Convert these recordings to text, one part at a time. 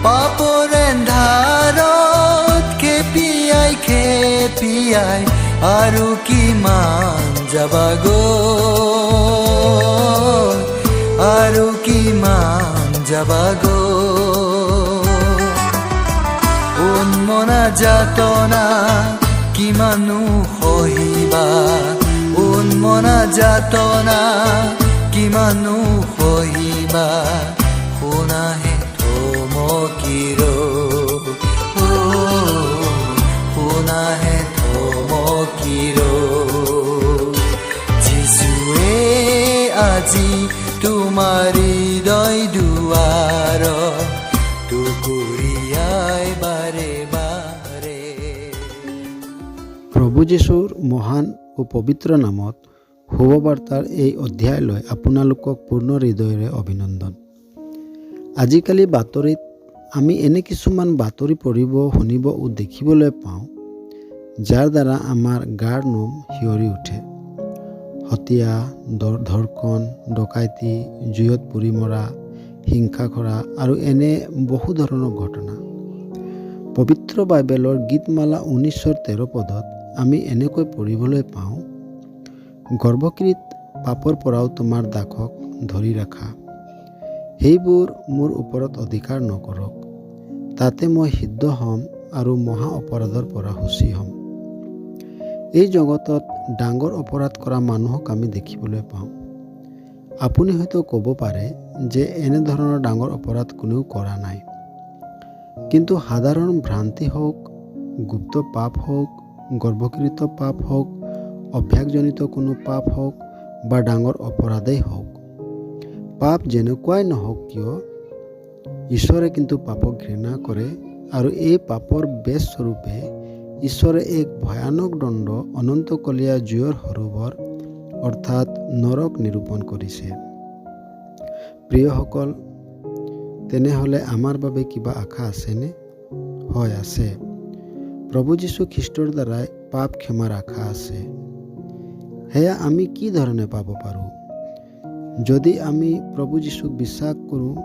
পাপৰ এন্ধাৰত খেপিয়াই খেপিয়াই আৰু কিমান যাবা গৈ, আৰু কিমান যাবা গৈ? উন্মনা যাতনা কিমানো সহিবা, উন্মনা যাতনা কিমানো সহিবা? শুনাহে থমকি ৰৈ, শুনাহে থমকি ৰৈ। যীশুৱে আজি তোমাৰ হৃদয় দুৱাৰ টুকুৰিয়াই বাৰে বাৰে। প্ৰভু যীশুৰ মহান ও পবিত্ৰ নামত শুভবাৰ্তাৰ এই অধ্যায়লৈ আপোনালোকক পূৰ্ণ হৃদয়েৰে অভিনন্দন। আজিকালি বাতৰিত আমি এনে কিছুমান বাতৰি পঢ়িব, শুনিব ও দেখিবলৈ পাওঁ, যাৰ দ্বাৰা আমাৰ গাৰ নোম শিয়ৰি উঠে। হত্যা, ধৰ্ষণ, ডকাইতি, জুইত পুৰি মৰা, হিংসা কৰা আৰু এনে বহু ধৰণৰ ঘটনা। পবিত্ৰ বাইবেলৰ গীতমালা 19ৰ 13 পদত আমি এনেকৈ পঢ়িবলৈ পাওঁ, "গৰ্ভকৃত পাপৰ পৰাও তোমাৰ দাসক ধৰি ৰাখা, সেইবোৰ মোৰ ওপৰত অধিকাৰ নকৰক। তাতে মই সিদ্ধ হ'ম আৰু মহা অপৰাধৰ পৰা শুচি হ'ম।" এই জগতত ডাঙৰ অপৰাধ কৰা মানুহক আমি দেখিবলৈ পাওঁ। আপুনি হয়তো ক'ব পাৰে যে এনেধৰণৰ ডাঙৰ অপৰাধ কোনেও কৰা নাই। কিন্তু সাধাৰণ ভ্ৰান্তি হওক, গুপ্ত পাপ হওক, গৰ্ভকৃত পাপ হওক, অভ্যাসজনিত কোনো পাপ হওক বা ডাঙৰ অপৰাধেই হওক, পাপ যেনেকুৱাই নহওক কিয়, ঈশ্বৰে কিন্তু পাপক ঘৃণা কৰে আৰু এই পাপৰ বেজস্বৰূপে ঈশ্বৰে এক ভয়ানক দণ্ড, অনন্তকলীয়া জুইৰ সৰোবৰ অৰ্থাৎ নৰক নিৰূপণ কৰিছে। প্ৰিয়সকল, তেনেহ'লে আমাৰ বাবে কিবা আশা আছেনে? হয়, আছে। প্ৰভু যীশু খ্ৰীষ্টৰ দ্বাৰাই পাপ ক্ষমাৰ আশা আছে। সেয়া আমি কি ধৰণে পাব পাৰোঁ? যদি আমি প্ৰভু যীশুক বিশ্বাস কৰোঁ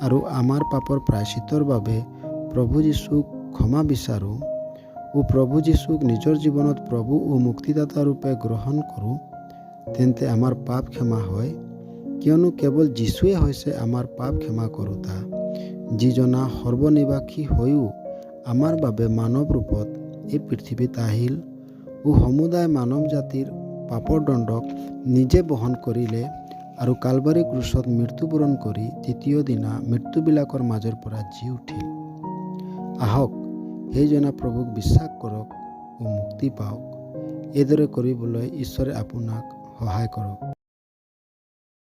আৰু আমাৰ পাপৰ প্ৰায়শ্চিত্তৰ বাবে প্ৰভু যীশুক ক্ষমা বিচাৰোঁ ও প্ৰভু যীশুক নিজৰ জীৱনত প্ৰভু ও মুক্তিদাতা ৰূপে গ্ৰহণ কৰোঁ, তেন্তে আমাৰ পাপ ক্ষমা হয়। কিয়নো কেৱল যীশুৱে হৈছে আমাৰ পাপ ক্ষমা কৰোঁতা, যিজনা সৰ্বনিবাসী হৈও আমাৰ বাবে মানৱ ৰূপত এই পৃথিৱীত আহিল ও সমুদায় মানৱ জাতিৰ পাপৰ দণ্ডক নিজে বহন কৰিলে আৰু কালবাৰী ক্ৰুচত মৃত্যুবৰণ কৰি তৃতীয় দিনা মৃতবিলাকৰ মাজৰ পৰা জি উঠিল। আহক, সেইজনা প্ৰভুক বিশ্বাস কৰক ও মুক্তি পাওক। এইদৰে কৰিবলৈ ঈশ্বৰে আপোনাক সহায় কৰক।